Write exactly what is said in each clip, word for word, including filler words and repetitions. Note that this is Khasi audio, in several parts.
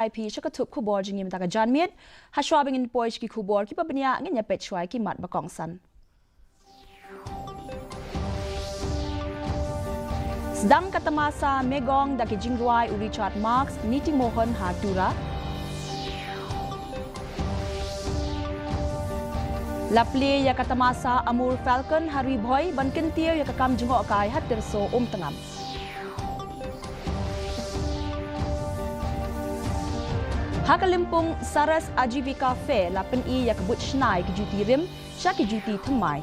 ïa phi sha ka thup khubor jong ngi mynta ka janmiet. Hashwa ba ngin poi sha ki khubor kiba bniah, ngin ïa peit shwa ïa ki mat ba kongsan. Sdang ka tamasa Megong da ki jingrwai u Richard Marks, Neeti Mohan ha Tura. La plie ïa ka tamasa Amur Falcon ha Ri Bhoi ban kyntiew ïa ka kam jngohkai ha Tyrso Umtngam. Ha ka lympung Saras Ajivika Fair la pyni ïa ka buit shna ïa ki juti rim sha ki juti thymmai.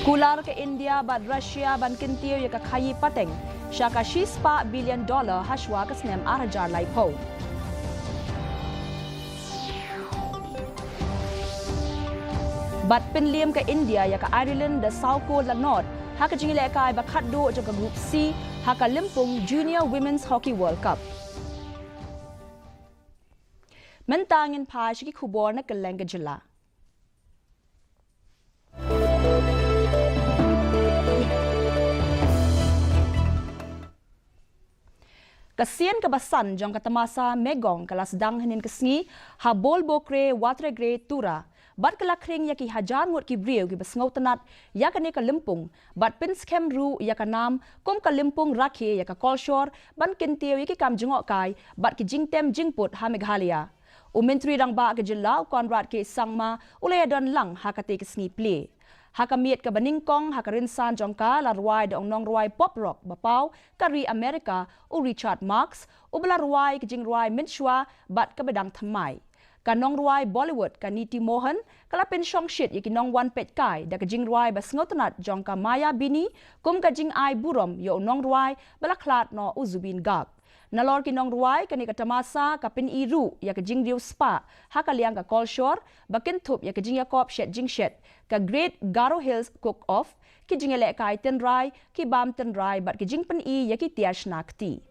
Kular ka India bad Russia ban kyntiew ïa ka khaïi pateng sha ka shispah billion dollar hashwa ka snem ar hajar laiphew. Bad pynliem ka India ïa ka Ireland da saw kol la nod ha ka jingïalehkai ba khatduh jong ka Group C ha ka lympung Junior Women's Hockey World Cup. Mynta ngin phai sha ki khubor na kylleng ka jylla. Ka sien kaba san jong ka tamasa Megong ka la sdang hynnin ka sngi ha Bolbokre, Watregre, Tura. Bad ka la khring ïa ki hajar ngut ki briew kiba sngewtynnat ïa kane ka lympung, bad pynskhem ruh ïa ka nam kum ka lympung rakhe ïa ka kolshor ban kyntiew ïa ki kam jngohkai bad ki jingtem jingput ha Meghalaya. U Myntri Rangbah ka jylla u Conrad K Sangma u la ïadon lang ha katei ka sngi plie. Ha ka miet kaba nyngkong ha ka rynsan jong ka la rwai da u nongrwai pop rock ba paw ka ri Amerika u Richard Marx, uba la rwai ka jingrwai mynshuwa bad kaba dang thymmai. Ka nongrwai Bollywood ka Neeti Mohan ka la pynshongshit ïa ki nongwan peitkai da ka jingrwai ba sngewtynnat jong ka Mayabini kum ka jingai burom ïa u nongrwai ba la khlad noh u Zubeen Garg. Nalor ki nongrwai, kane ka tamasa ka pyni ruh ïa ka jingriewspah ha ka liang ka kolshor, ba kynthup ïa ka jingïakop shet jingshet, ka Great Garo Hills Cook Off, ki jingïalehkai tynrai, ki bam tynrai bad ki jingpyni ïa ki tiar shna kti.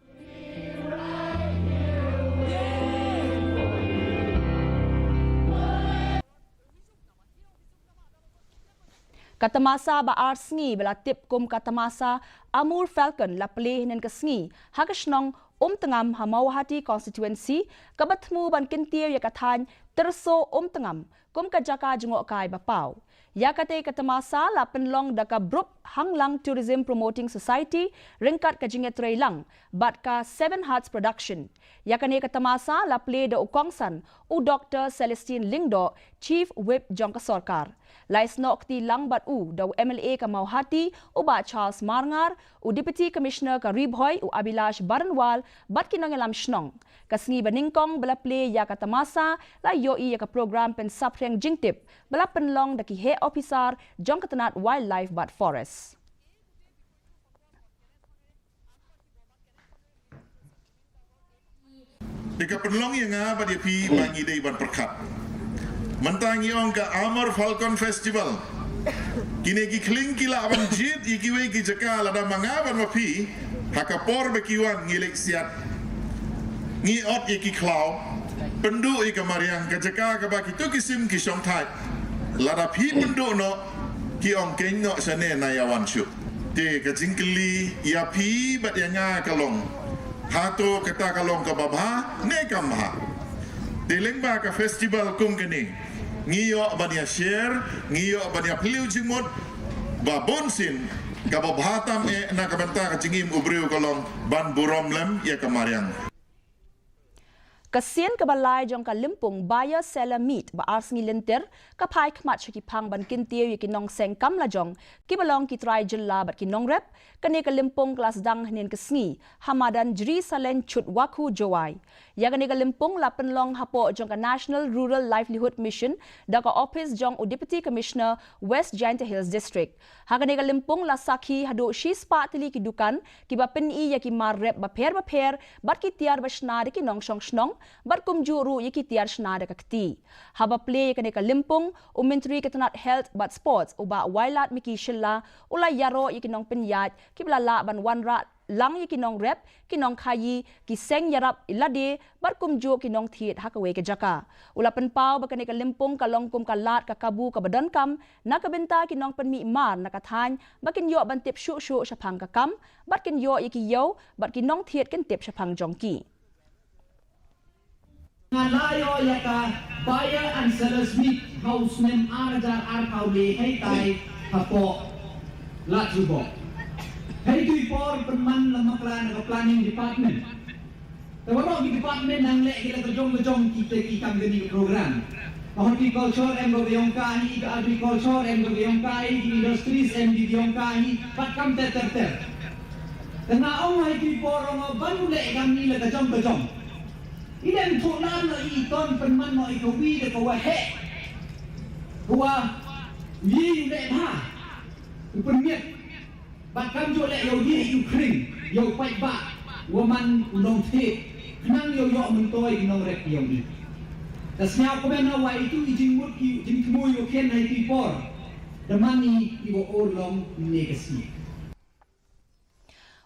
Ka tamasa ba ar sngi ba la tip kum ka tamasa Amur Falcon la plie hynnin ka sngi ha ka shnong Umtngam ha Mawhati constituency, kaba thmu ban kyntiew ïa ka thaiñ Tyrso Umtngam kum ka jaka jngohkai ba paw. Ïa katei ka tamasa la pynlong da ka Brooke Hanglang Tourism Promoting Society ryngkat ka jingïatreilang bad ka Seven Hearts Production. Ïa kane ka tamasa la plie da u kongsan u Doktor Celestine Lyngdoh, Chief Whip jong ka sorkar. La ïasnoh kti lang bad u da u M L A ka Mawhati, u Bah Charles Marngar, u Deputy Commissioner ka Ri Bhoi, u Abhilash Baranwal, bad ki nongïalam shnong. Ka sngi ba nyngkong ba la plie ïa ka tamasa la ïohi ïa ka program pynsaphriang jingtip ba la pynlong da ki heh ophisar jong ka tnat Wildlife bad Forest. Te ka pynlong ïa nga bad ïa phi ba ngi dei ban pyrkhat. Mynta ngi ong ka Amur Falcon Festival. Kine ki khlieng ki lah ban jied ïa kiwei ki jaka, lada ma nga bad ma phi, ha ka por ba ki wan ngi leit siat. Ngi ot ïa ki khlaw, pynduh ïa ka mariang, ka jaka kaba kito ki sim ki shongthait. Lada phi pynduh noh, ki ong keiñ noh shane, na ïa wan shuh. Te ka jingkylli ïa phi bad ïa nga ka long, hato kata ka long kaba bha ne kam bha? Te lyngba ka festival kum kane, ngi ïoh ban ïa share, ngi ïoh ban ïa phylliew jingmut ba bun sien. Kaba bha tam eh na ka bynta ka jingim u briew ka long ban burom lem ïa ka mariang. Ka sien kaba lai jong ka lympung Buyer Seller Meet ba ar sngi lynter ka phai khmat sha ki phang ban kyntiew ïa ki nongseng kam lajong kiba long ki trai jylla bad ki nongrep. Kane ka lympung ka la sdang hynnin ka sngi ha madan Jri Salen Chutwakhu, Jowai. Ïa kane ka lympung la pynlong hapoh jong ka National Rural Livelihood Mission da ka ophis jong u Deputy Commissioner West Jaintia Hills District. Ha kane ka lympung la sakhi haduh shispah tylli ki dukan kiba pyni ïa ki mar rep bapher bapher bad ki tiar ba shna da ki nongshong shnong bad kumjuh ruh ïa ki tiar shna da ka kti. Haba plie ïa kane ka lympung, u Myntri ka tnat Health bad Sports, u Bah Wailadmiki Shylla, u la ïaroh ïa ki nongpynïaid kiba la lah ban wanrah lang ïa ki nongrep, ki nongkhaïi, ki seng ïarap lade, bad kumjuh ki nongthied ha kawei ka jaka. U la pynpaw ba kane ka lympung ka long kum ka lad ka kabu kaba donkam, na ka bynta ki nongpynmih mar na ka thaiñ, ba kin ïoh ban tip shuh shuh shaphang ka kam, bad kin ïoh ïa ki ïew, bad ki nongthied kin tip shaphang jong ki. Nga la ïoh ïa ka Buyer and Sellers Meet ha u snem ar hajar arphew le hei tai hapoh Ladjuboh. Hei tu i por pynman la makla na ka planning department. Te waroh ki department nang leh ki la ka jong ka jong kita ki kam kani ka program. Ka horticulture em ka ïong ka hi, ka agriculture em ka ïong ka hi, ki industries em ki ïong ka hi, pat kam ter ter ter. Te nga ong hei tu i por ong ban u leh kam ni la ka jong ka jong. I dang thoh lam la i ton pynman mo i ka wi da ka wa heh. Ka wa wi u leh bha. U pynmiat. Bad kam ju leh ïa u ïeh ïa u khring, ïa u paidbah, wa man u nongthied, khnang ïa u ïoh myntoi ki nongrep ïa u. Ka sñiaw kmen na wa itu i jingmut ki jingthmu ïa u khian ha itu i por. Da man i i wa ur long ne ka sngi.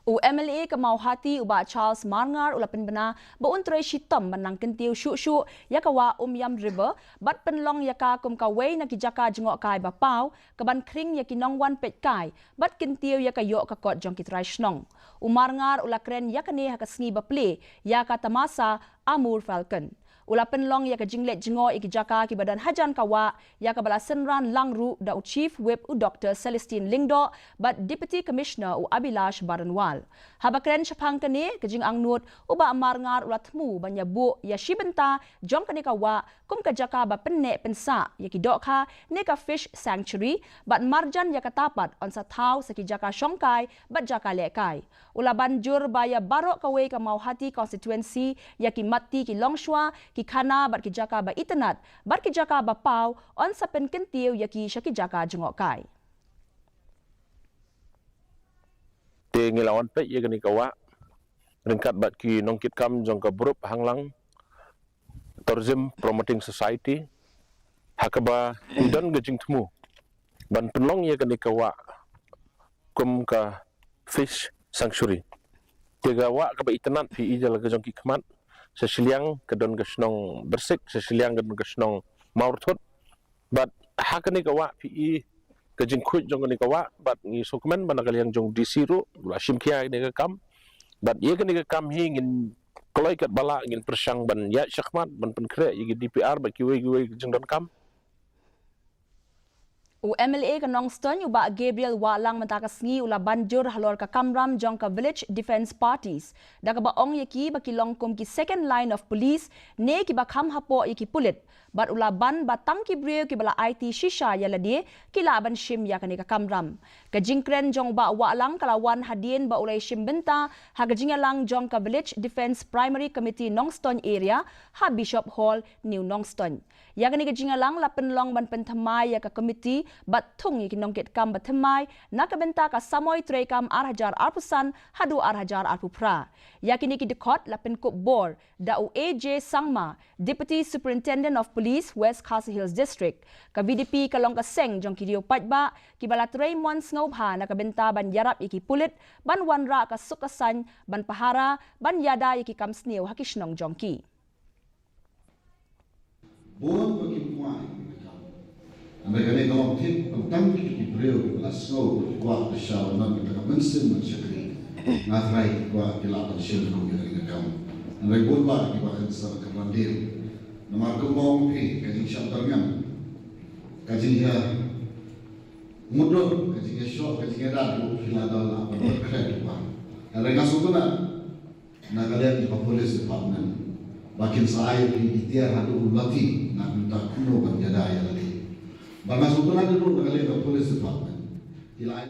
U M L A ka Mawhati u Bah Charles Marngar u la pynbna ba un trei shitom ban nang kyntiew shuh shuh ïa ka wah Umiam River bad pynlong ïa ka kum kawei na ki jaka jngohkai ba paw kaban khring ïa ki nongwan peitkai bad kyntiew ïa ka ïoh ka kot jong ki trai shnong. U Marngar u la kren ïa kane ha ka sngi ba plie ïa ka tamasa Amur Falcon. U la pynlong ïa ka jingleit jngoh ïa ki jaka kiba don hajan ka wah, ïa kaba la synran lang ruh da u Chief Whip u Doctor Celestine Lyngdoh bad Deputy Commissioner u Abhilash Baranwal. Haba kren shaphang kane ka jingangnud, u Bah Marngar u la thmu ban ïa buh ïa shi bynta jong kane ka wah kum ka jaka ba pynneh pynsah ïa ki dohkha ne ka fish sanctuary bad marjan ïa kata pat yn sa thaw sa ki jaka shongkai bad jaka lehkai. U la ban jur ba ïa baroh kawei ka Mawhati constituency ïa ki matti ki longshuwa, ki khana bad ki jaka ba itynnad bad ki jaka ba paw yn sa pynkyntiew ïa ki sha ki jaka jngohkai. Te ngi la wan peit ïa kane ka wah ryngkat bad ki nongkitkam jong ka burom hanglang Tourism Promoting Society, ha kaba i don ka jingthmu ban pynlong ïa kane ka wah kum ka fish sanctuary. Te ka wah kaba itynnad phi i jala ka jong ki khmat, sa shiliang ka don ka shnong Bersik, sa shiliang ka don ka shnong Mawrthut. Bad ha kane ka wah phi i ka jingkhuid jong kane ka wah, bad ngi sngewkmen ba na ka liang jong D C ruh la shim khia kane ka kam. Bad ïa kane ka kam hi ngin kloi katba lah ngin pyrshang ban ïaid shakhmat ban pynkhreh ïa ki D P R bad kiwei kiwei ki jingdonkam. U M L A ka Nongstoiñ u Bah Gabriel Wahlang mynta ka sngi u la ban jur halor ka kamram jong ka Village Defence Parties da kaba ong ïa ki ba ki long kum ki second line of police ne kiba kham hapoh ïa ki pulit. Bad u la ban ba tang ki briew kiba la aiti shisha ïa lade ki lah ban shim ïa kane ka kamram. Ka jingkren jong u Bah Wahlang ka la wan hadien ba u la ïashim bynta ha ka jingïalang jong ka Village Defence Primary Committee Nongstoiñ Area ha Bishop Hall, New Nongstoiñ. Ïa kane ka jingïalang la pynlong ban pynthymmai ïa ka komiti bad thung ïa ki nongkitkam ba thymmai na ka bynta ka samoi treikam ar hajar arphew san haduh ar hajar arphew phra. Ïa kine ki dkhot la pynkup bor da u A J Sangma, Deputy Superintendent of Police, West Khasi Hills District. Ka V D P ka long ka seng jong ki riew paidbah kiba la trei mon sngewbha na ka bynta ban ïarap ïa ki pulit ban wanrah ka suk ka saiñ, ban pahara, ban ïada ïa ki kam sniew ha ki shnong jong ki. Bun ba kim kwah ïa kane ka kam. Hynrei kane ka long thik ba tang kito ki briew kiba la sngew ba ki kwah ban sha ban don kata ka mynsiem ban shakri. Nga trai ki kwah ki lah ban shim kum ïa kane ka kam. Hynrei bun ba kiba kynsan ka ban dien. Namar kumba ong phi ka jingshah byrngem, ka jingïa mudui, ka jingïashoh, ka jingïada ruh phi la don lah ban khreh tu ba. Hynrei nga sngewtynnat na ka liang jong ka police department ba kin sa ai ïa ki tiar haduh u lati na ka bynta kumno ban ïada ïa lade. Ba nga sngewtynnat ruh na ka liang ka police department ki la ai.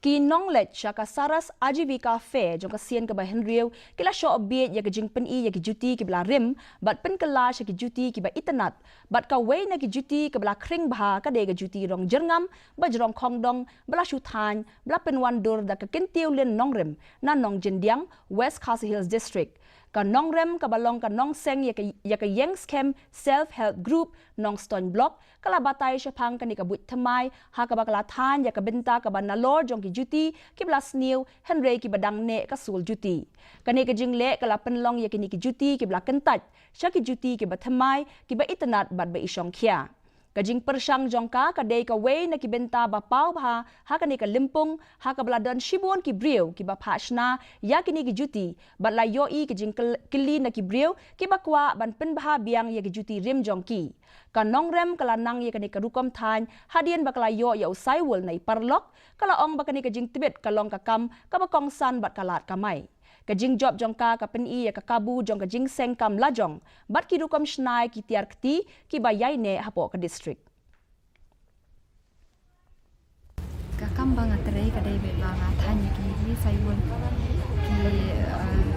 Ki nongleit sha ka Saras Ajivika Fair jong ka sien kaba hynriew ki la shoh bieit ïa ka jingpyni ïa ki juti kiba la rim bad pynkylla sha ki juti kiba itynnad. Bad kawei na ki juti kaba la khring bha ka dei ka juti rong jyrngam ba jrong khongdong ba la shu thaiñ ba la pynwandur da ka kyntiew lin nongrim na Nongjyndiang, West Khasi Hills District. Ka nongrem kaba long ka nongseng ïa ka, ïa ka ïeng skhem Self Help Group Nongstoiñ Block, ka la batai shaphang kane ka buit thymmai ha kaba ka la thaiñ ïa ka bynta kaba nalor jong ki juti kiba la sniew hynrei kiba dang neh ka sul juti. Kane ka jingleh ka la pynlong ïa kine ki juti kiba la kyntait sha ki juti kiba thymmai, kiba itynnad bad ba ishongkhia. Ka jingpyrshang jong ka ka dei kawei na ki bynta ba paw bha ha kane ka lympung ha kaba la don shibun ki briew kiba phah shna ïa kine ki juti bad la ïohi ka jingkylli na ki briew kiba kwah ban pynbha biang ïa ki juti rim jong ki. Ka nongrem ka la nang ïa kane ka rukom thaiñ hadien ba ka la ïoh ïa u Saiwul na i paralok, ka la ong ba kane ka jingtbit ka long ka kam kaba kongsan bad ka lad kamai. Ka jingjop jong ka ka pyni ïa ka kabu jong ka jingseng kam lajong bad ki rukom shna ïa ki tiar kti kiba ïai neh hapoh ka district. Ka kam ba nga trei ka dei ba nga thaiñ ïa ki, ki Saiwul, ki, eh,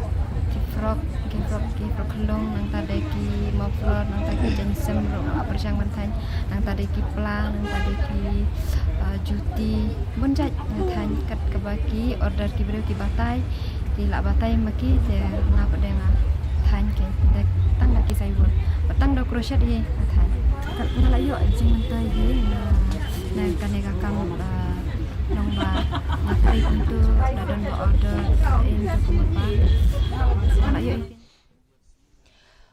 ki frock, ki frock, ki frock khlong, nangta dei ki muffler, nangta ki jaiñsem ruh nga pyrshang ban thaiñ, nangta dei ki pla, nangta dei ki, eh, juti, bun jait nga thaiñ kat kaba ki order ki briew ki batai, ki la batai ma ki te nga pat de nga thaiñ ki, de tang da ki Saiwul, ba tang da u crochet hi nga thaiñ. Ka, nga la ïoh jingmyntoi hi na, na kane ka kam, ah, nongba nga trei kumto, da don ba order in ka kumba pa. Nga la ïoh.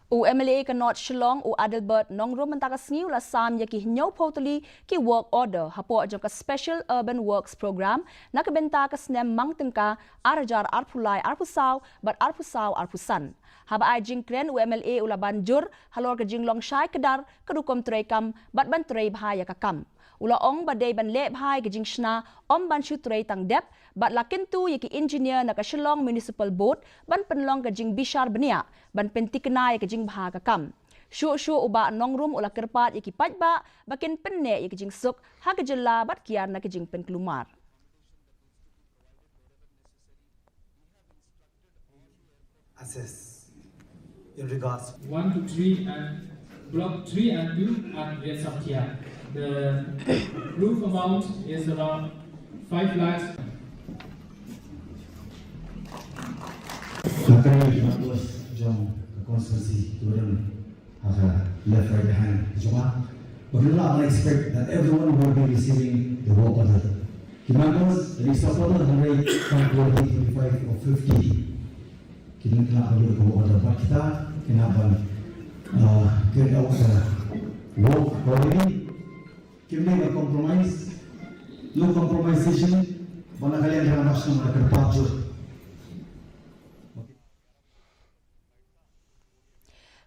U M L A ka North Shillong, u Adelbert Nongrum, mynta ka sngi u la sam ïa ki hynñiewphew tylli ki work order hapoh jong ka Special Urban Works Program na ka bynta ka snem mang tyngka ar hajar arphew lai arphew saw bad arphew saw arphew san. Haba ai jingkren, u M L A u la ban jur halor ka jinglong shai kdar ka rukom treikam bad ban trei bha ïa ka kam. U la ong ba dei ban leh bha ïa ka jingshna, ym ban shu trei tang dep, bad la kyntu ïa ki engineer na ka Shillong Municipal Board ban pynlong ka jingbishar bniah ban pyntikna ïa ka jingbha ka kam. Shuh shuh u Bah Nongrum u la kyrpad ïa ki paidbah ba kin pynneh ïa ka jingsuk ha ka jylla bad kiar na ka jingpynkulmar. Assess in regards. One to three and block three and two and Riat Samthia. The roof amount is around five lakhs. Ka kane ka bos jong ka constituency, kiba don ha ka left, right hand jong nga. But we not expect that everyone will be receiving the work order. Ki members, the supporter, hynrei kan twenty, twenty-five or fifty. Ki dang kynnoh ban ïoh ka work order. Bad kita kynnoh ban, uh, carry out the work already. Kim dei ban compromise, no compromisation. Ban na ka liang ka na mas na ka pajut.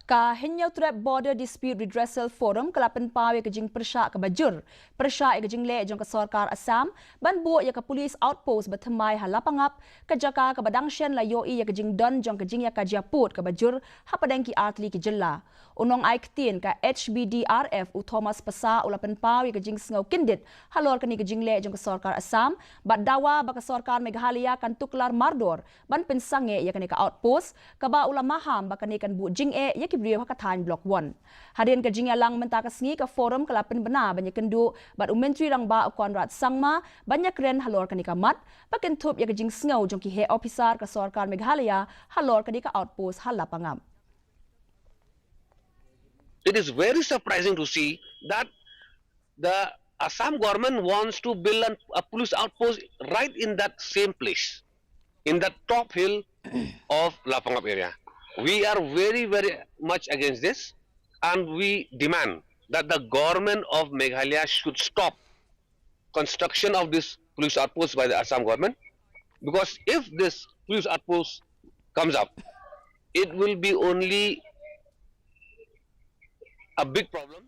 Ka Hynñiewtrep Border Dispute Redressal Forum ka la pynpaw ïa ka jingpyrshah kaba jur pyrshah ïa ka jingleh jong ka sorkar Assam ban buh ïa ka police outpost ba thymmai ha Lapangap, ka jaka kaba dang shen la ïohi ïa ka jingdon jong ka jingïakajia pud kaba jur hapdeng ki artylli ki jylla. U nongai ktien ka H B D R F, u Thomas Passah, u la pynpaw ïa ka jingsngew kyndit halor kane ka jingleh jong ka sorkar Assam bad dawa ba ka sorkar Meghalaya kan tuklar mardor ban pynsangeh ïa kane ka outpost, kaba u la maham ba kane kan buh jingeh ïa ki briew ha ka thaiñ Block One. Hadien ka jingïalang mynta ka sngi, ka forum ka la pynbna ban ïakynduh bad u Myntri Rangbah, u Conrad Sangma, ban ïakren halor kane ka mat, ba kynthup ïa ka jingsngew jong ki heh ophisar ka sorkar Meghalaya halor kane ka outpost ha Lapangap. It is very surprising to see that the Assam government wants to build an, a police outpost right in that same place, in that top hill of Lapangap area. We are very, very much against this, and we demand that the government of Meghalaya should stop construction of this police outpost by the Assam government, because if this police outpost comes up, it will be only a big problem.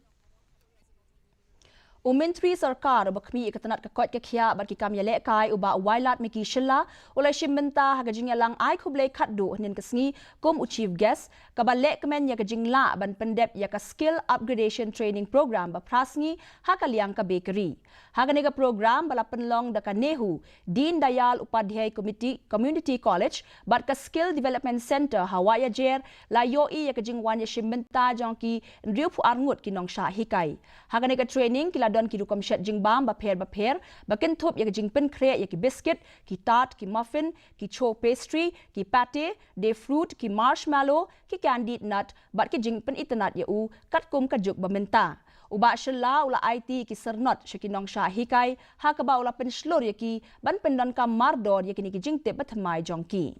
U Myntri Sorkar uba khmih ïa ka tnat ka koit ka khiah bad ki kam ïalehkai, u Bah Wailadmiki Shylla, u la shim bynta ha ka jingïalang ai khublei khatduh hynnin ka sngi kum u Chief Guest, kaba lehkmen ïa ka jinglah ban pyndep ïa ka Skill Upgradation Training Programme ba phra sngi ha ka liang ka bakery. Ha kane ka program ba la pynlong da ka NEHU, Deen Dayal Upadhyay Community, Community College, bad ka Skill Development Center ha Wahiajer, la ïohi ïa ka jingwan ïashim bynta jong ki hynriewphew ar ngut ki nongshah hikai. Ha kane ka training ki la don ki rukom shet jingbam bapher bapher, ba kynthup ïa ka jingpynkhreh ïa ki biscuit, ki tart, ki muffin, ki chow pastry, ki pate, de fruit, ki marshmallow, ki candied nut, bad ki jingpynitynnad ïa u katkum ka juk ba mynta. U Bah Shylla u la aiti ki syrnod sha ki nongshah hikai, ha kaba u la pynshlur ïa ki ban pyndonkam mardor ïa kine ki jingtip bathymmai jong ki.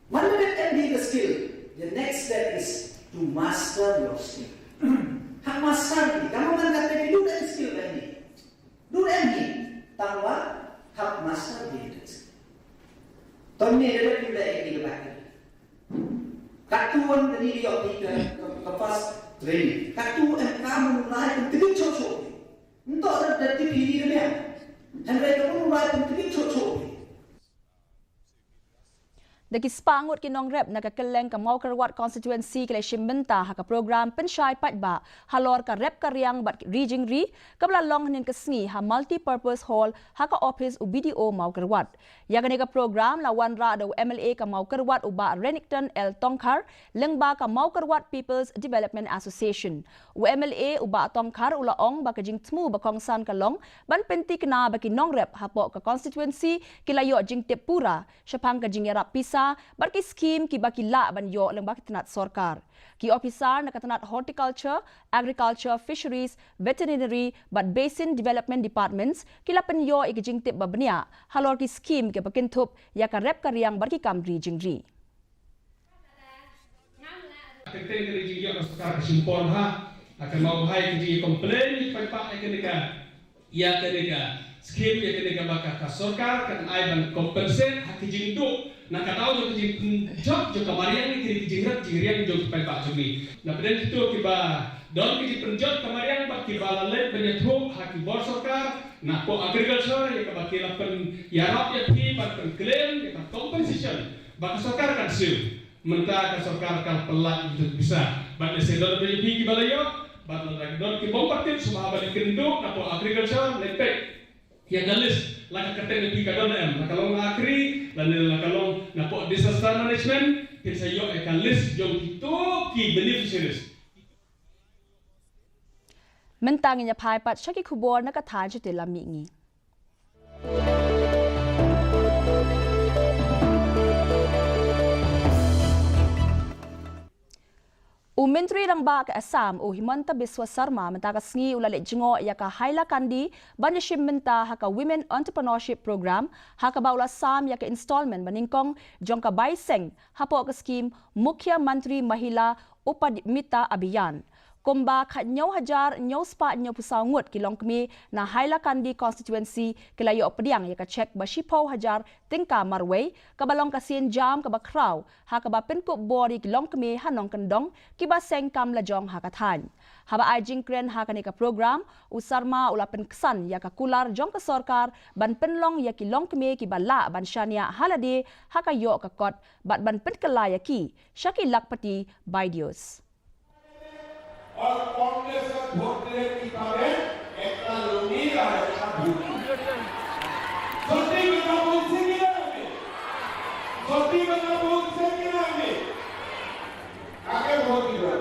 One minute can be the skill. The next step is to master your skill. Hap master ki. Kamu kan kata ki, duh skill kan ni. Duh em ni. Tangwa hap master ki. Tong ni, dada ki da ki da ki. Katu wan ni di yok ki ka, ka, ka first training. Katu em kamu nai pyntegit chocho. Nto da, da ti phi ni da. Hynrei kamu nai pyntegit chocho. Da ki spah ngut ki nongrep na ka kylleng ka Mawkyrwat constituency ki la shim bynta ha ka program pynshai paidbah halor ka rep ka riang bad ri jingri, kaba la long hynnin ka sngi ha Multipurpose Hall ha ka ophis u B D O Mawkyrwat. Ïa kane ka program la wanrah da u M L A ka Mawkyrwat u Bah Renikton L Tongkhar, lyngba ka Mawkyrwat People's Development Association. U M L A u Bah Tongkhar u la ong ba ka jingthmu ba kongsan ka long ban pynthikna ba ki nongrep hapoh ka constituency ki la ïoh jingtip pura shaphang ka jingïarap pisa bad ki skim kiba ki lah ban ïoh lyngba ki tnat sorkar. Ki ophisar na ka tnat Horticulture, Agriculture, Fisheries, Veterinary bad Basin Development Departments ki la pynïoh ïa ki jingtip ba bniah halor ki skim kiba kynthup ïa ka rep ka riang bad ki kam ri jingri. Ka teng ka jingïoh ka sorkar ka shim por ha, ha ka mawhai ka jingïa complain ïa ka paidbah ïa kane ka, ïa kane ka skim, ïa kane ka ba ka, ka sorkar kan ai ban compensate ha ka jingduh na ka daw jong ka jingpynjot jong ka mariang, ïa kane ka jingrep jingriang jong ka paidbah jong ngi. Na pdeng kito kiba don ka jingpynjot ka mariang bad kiba la leit ban ïathuh ha ki bor sorkar, napoh agriculture ïa kaba ki la pynïarap ïa phi ban pynclaim ïa ka compensation ba ka sorkar kan siew. Mynta ka sorkar ka pynlait ïa ki pisa. Bad lehse don ba ïa phi kiba la ïoh, bad lada don ki bym pat tip shuwa ban ïakynduh napoh agriculture, leit peit ïa ka list, la ka kyrteng ïa phi ka don em, la ka long na agri, lane la ka long napoh disaster management, phin sa ïoh ïa ka list jong kito ki beneficiaries. Mynta ngin ïa phai pat sha ki khubor na ka thaiñ shatei lam mihngi. U Myntri Rangbah ka Assam, u Himanta Biswa Sarma, mynta ka sngi u la leit jngoh ïa ka Hailakandi ban ïashim bynta ha ka Women Entrepreneurship Program, ha kaba u la sam ïa ka installment ba nyngkong jong ka bai seng hapoh ka skim Mukhyamantri Mahila Udyamita Abhiyan. Kumba khathynñiew hajar hynñiew spah hynñiewphew saw ngut ki longkmie na Hailakandi constituency ki la ïoh pdiang ïa ka cheque ba shiphew hajar tyngka marwei, kaba long ka sienjam kaba khraw ha kaba pynkup bor ïa ki longkmie ha nongkyndong kiba seng kam lajong ha ka thaiñ. Haba ai jingkren ha kane ka program, u Sarma u la pynksan ïa ka kular jong ka sorkar ban pynlong ïa ki longkmie kiba lah ban shaniah ha lade ha ka ïoh ka kot bad ban pynkylla ïa ki sha ki lakhpati baidius. और कांग्रेस का वोट देने की बात है, इतना लुंगी का है, इतना भूत। सच्ची में ना बोल सके ना हमें। सच्ची में ना बोल सके ना हमें। आगे वोट गिरा।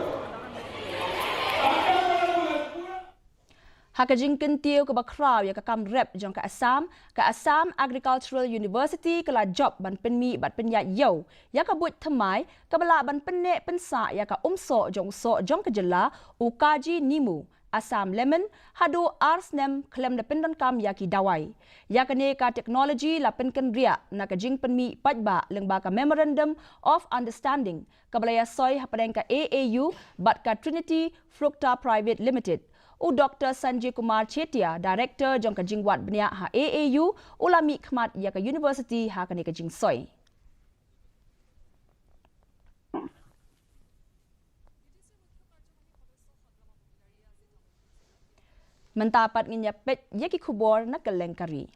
आगे बड़ा बोला, पूरा Ha ka jingkyntiew kaba khraw ïa ka kam rep jong ka Assam, ka Assam Agricultural University ka la jop ban pynmih bad pynïaid ïew ïa ka buit thymmai kaba lah ban pynneh pynsah ïa ka umsoh jong u soh jong ka jylla, u Kaji Nimu, Assam Lemon, haduh ar snem khlem da pyndonkam ïa ki dawai. Ïa kane ka technology la pynkynriah na ka jingpynmih paidbah lyngba ka Memorandum of Understanding kaba la ïasoi hapdeng ka A A U bad ka Trinity Fructa Private Limited. U Doktor Sanjay Kumar Chetia, Director jong ka jingwad bniah ha A A U, u la mihkhmat ïa ka university ha kane ka jingsoi. Mynta pat ngin ïa peit ïa ki khubor na kylleng ka ri.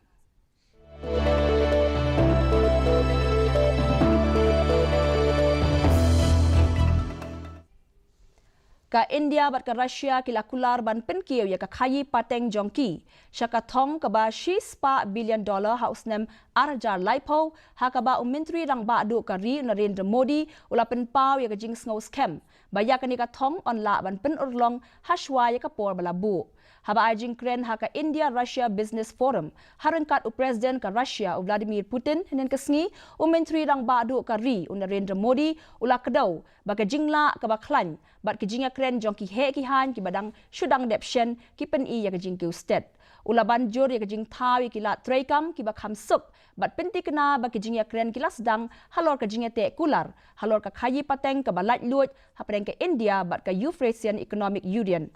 Ka India bad ka Russia ki la kular ban pynkiew ïa ka khaïi pateng jong ki sha ka thong kaba shispah billion dollar ha u snem ar hajar laiphew, ha kaba u Myntri Rangbah Duh ka ri u Narendra Modi u la pynpaw ïa ka jingsngew skhem ba ïa kane ka thong yn lah ban pynurlong hashwa ïa ka por ba la buh. Haba ai jingkren ha ka India Russia Business Forum ha ryngkat u President ka Russia u Vladimir Putin hynnin ka sngi, u Myntri Rangbah Duh ka ri u Narendra Modi u la kdew ba ka jinglah kaba khlaiñ bad ka jingïakren jong ki heh ki haiñ kiba dang shu dang dep shen ki pyni ïa ka jingkiew stet. U la ban jur ïa ka jingthaw ïa ki lad treikam kiba kham suk bad pynthikna ba ka jingïakren ki la sdang halor ka jingïateh kular halor ka khaïi pateng kaba laitluid hapdeng ka India bad ka Eurasian Economic Union.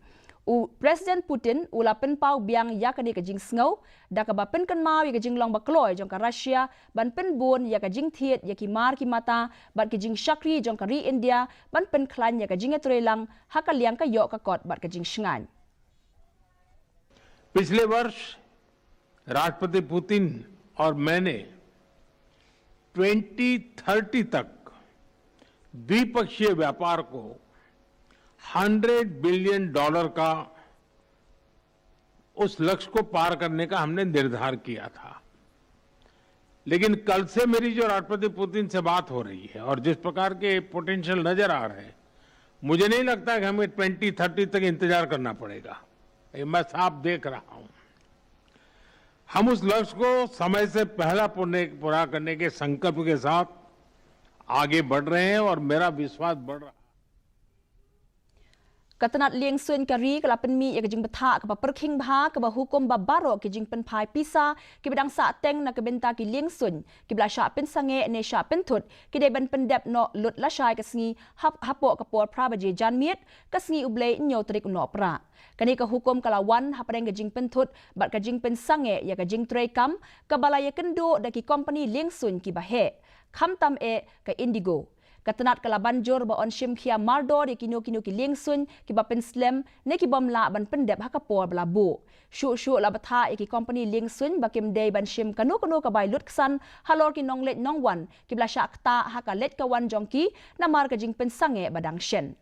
U President Putin u la pynpaw biang ïa kane ka jingsngew da kaba pynkynmaw ïa ka jinglong ba kloi jong ka Russia ban pynbun ïa ka jingthied ïa ki mar ki mata bad ki jingshakri jong ka ri India ban pynkhlaiñ ïa ka jingïatreilang ha ka liang ka ïoh ka kot bad ka jingshngaiñ. पिछले वर्ष राष्ट्रपति पुतिन और मैंने ट्वेंटी थर्टी तक द्विपक्षीय व्यापार को हंड्रेड बिलियन डॉलर का उस लक्ष्य को पार करने का हमने निर्धार किया था। लेकिन कल से मेरी जो राष्ट्रपति पुतिन से बात हो रही है और जिस प्रकार के पोटेंशियल नजर आ रहे हैं, मुझे नहीं लगता कि हमें ट्वेंटी थर्टी तक इंतजार करना पड़ेगा। ये मैं साफ देख रहा हूं। हम उस लक्ष्य को समय से पहला पूर्ण- पूरा करने के संकल्प के साथ आगे बढ़ रहे हैं और मेरा विश्वास बढ़ रहा है। Ka tnat liengsuiñ ka ri ka la pynmih ïa ka jingbthah kaba pyrkhing bha kaba hukum ba baroh ki jingpynphai pisa kiba dang sah teng na ka bynta ki liengsuiñ kiba la shah pynsangeh ne shah pynthut ki dei ban pyndep noh lut lashai ka sngi hap- hapoh ka por phra baje janmiet ka sngi U Blei hynñiew tarik u Nohprah. Kane ka hukum ka la wan hapdeng ka jingpynthut bad ka jingpynsangeh ïa ka jingtreikam kaba la ïakynduh da ki kompani liengsuiñ kiba heh, khamtam eh ka Indigo. Ka tnat ka la ban jur ba yn shim khia mardor ïa kino kino ki liengsuiñ kiba pynslem ne ki bym lah ban pyndep ha ka por ba la buh. Shuh shuh la bthah ïa ki kompani liengsuiñ ba kim dei ban shim kano kano ka bai lutksan halor ki nongleit nongwan kiba la shah ktah ha ka leit ka wan jong ki namar ka jingpynsangeh ba dang shen.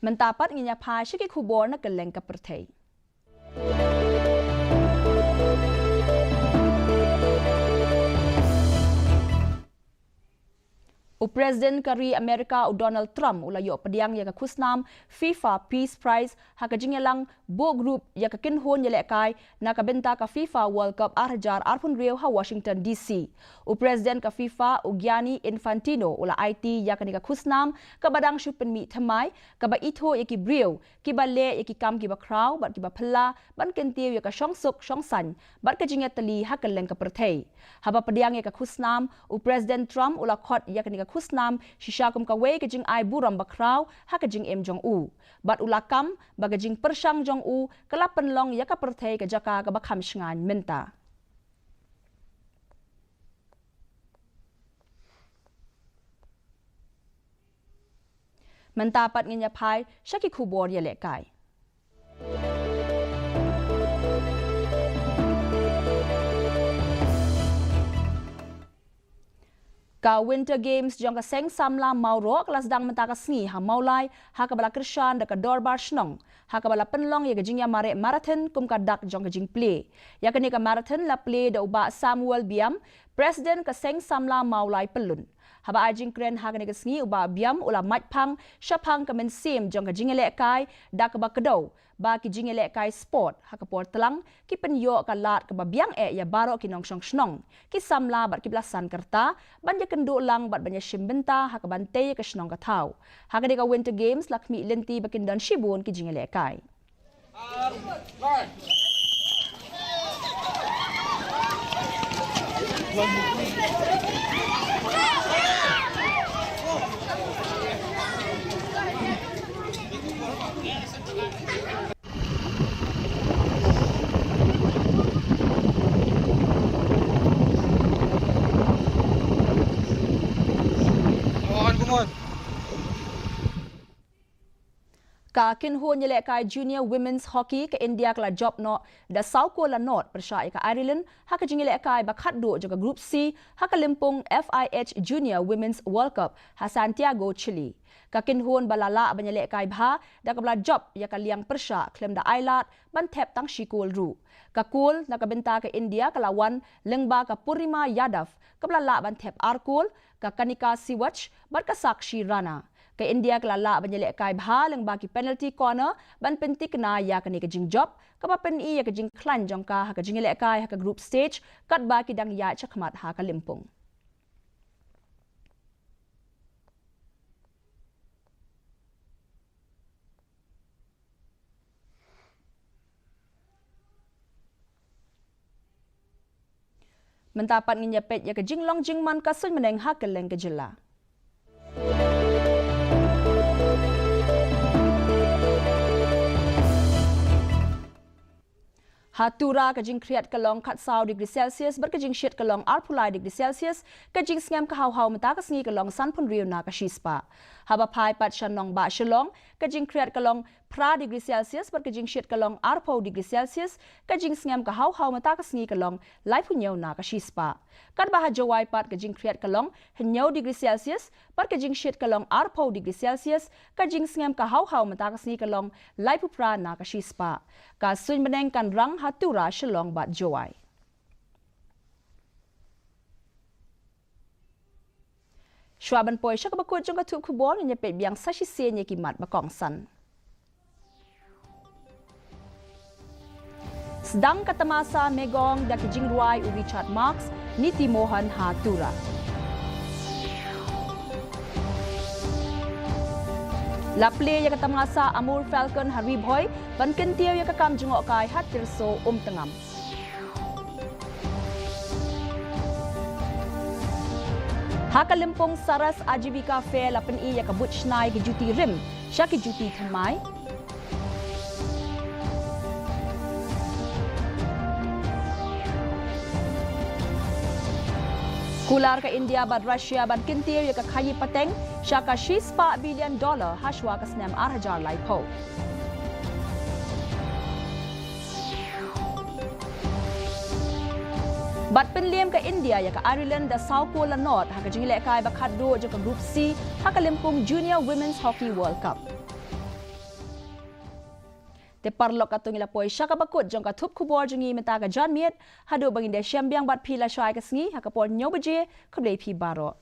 Mynta pat ngin ïa phai sha ki khubor na kylleng ka pyrthei. U President ka ri Amerika u Donald Trump u la ïoh pdiang ïa ka khusnam FIFA Peace Prize ha ka jingïalang buh group ïa ka kynhun ïalehkai na ka bynta ka FIFA World Cup ar hajar arphew hynriew ha Washington D C. U President ka FIFA u Gianni Infantino u la aiti ïa kane ka khusnam kaba dang shu pynmih thymmai kaba ithuh ïa ki briew kiba leh ïa ki kam kiba khraw bad kiba phylla ban kyntiew ïa ka shongsuk shongsaiñ bad ka jingïatylli ha kylleng ka pyrthei. Haba pdiang ïa ka khusnam, u President Trump u la khot ïa kane ka khusnam shisha kum kawei ka jingai burom bakhraw ha ka jingim jong u. Bad u la kam ba ka jingpyrshang jong u ka la pynlong ïa ka pyrthei ka jaka kaba kham shngaiñ mynta. Mynta pat ngin ïa phai sha ki khubor ïalehkai. Ka Winter Games jong ka Seng Samla Mawroh ka la sdang mynta ka sngi ha Mawlai ha kaba la kyrshan da ka Dorbar Shnong ha kaba la pynlong ïa ka jingïamareh marathon kum ka dak jong ka jingplie. Ïa kane ka marathon la plie da u Bah Samuel Biam, President ka Seng Samla Mawlai Pyllun. Haba ai jingkren ha kane ka sngi u Bah Biam u la mait phang shaphang ka mynsiem jong ka jingïalehkai da kaba kdew ba ki jingïalehkai sport ha ka por tlang ki pynïoh ka lad kaba biang eh ïa baroh ki nongshong shnong, ki samla bad kiba la san kyrta ban ïakynduh lang bad ban ïashim bynta ha kaban tei ïa ka shnong ka thaw. Ha kane ka Winter Games la khmih lynti ba kin don shibun ki jingïalehkai. Ka kynhun ïalehkai Junior Women's Hockey ka India ka la jop noh da saw kol la nod pyrshah ïa ka Ireland ha ka jingïalehkai ba khatduh jong ka Group C ha ka lympung F I H Junior Women's World Cup ha Santiago, Chile. Ka kynhun ba la lah ban ïalehkai bha da kaba la jop ïa ka liang pyrshah khlem da ai lad ban thep tang shi kol ruh. Ka kol na ka bynta ka India ka la wan lyngba ka Purnima Yadav kaba la lah ban thep ar kol, ka Kanika Siwaj bad ka Sakshi Rana. Ka India ka la lah ban ïalehkai bha lyngba ki penalty corner ban pynthikna ïa kane ka jingjop, kaba pyni ïa ka jingkhlaiñ jong ka ha ka jingïalehkai ha ka group stage katba ki dang ïaid shakhmat ha ka lympung. Mynta pat ngin ïa peit ïa ka jinglong jingman ka suiñ bneng ha kylleng ka jylla. Ha Tura ka jingkhriat ka long khatsaw degree Celsius bad ka jingshit ka long arphew lai degree Celsius, ka jingsngem ka haw haw mynta ka sngi ka long sanphew hynriew na ka shispah. Haba phai pat sha nongbah Shillong, ka jingkhriat ka long phra degree Celsius bad ka jingshit ka long arphew degree Celsius, ka jingsngem ka haw haw mynta ka sngi ka long laiphew hynñiew na ka shispah. Katba ha Jowai pat ka jingkhriat ka long hynñiew degree Celsius bad ka jingshit ka long arphew degree Celsius, ka jingsngem ka haw haw mynta ka sngi ka long laiphew phra na ka shispah. Ka suiñ bneng kan rang ha Tura, Shillong bad Jowai. Shuwa ban poi sha kaba kut jong ka thup khubor, ngin ïa peit biang sa shisien ïa ki mat ba kongsan. Sdang ka tamasa Megong da ki jingrwai u Richard Marx, Niti Mohan ha Tura. La plie ïa ka tamasa Amur Falcon ha Ri Bhoi ban kyntiew ïa ka kam jngohkai ha Tirso, Umtngam. Ha ka lympung Saras Ajivika Fair la pyni ïa ka buit shna ïa ki juti rim sha ki juti thymmai. Kular ka India bad Russia ban kyntiew ïa ka khaïi pateng sha ka shispah billion dollar ha shuwa ka snem ar hajar laiphew. Bad pynliem ka India ïa ka Ireland da saw kol la nod ha ka jingïalehkai ba khatduh jong ka Group C ha ka lympung Junior Women's Hockey World Cup. Te paralok, katto ngi la poi sha kaba kut jong ka thup khubor jong ngi mynta ka janmiet. Haduh ba ngin da shem biang bad phi la shwa ïa ka sngi ha ka por hynñiew baje, khublei phi baroh.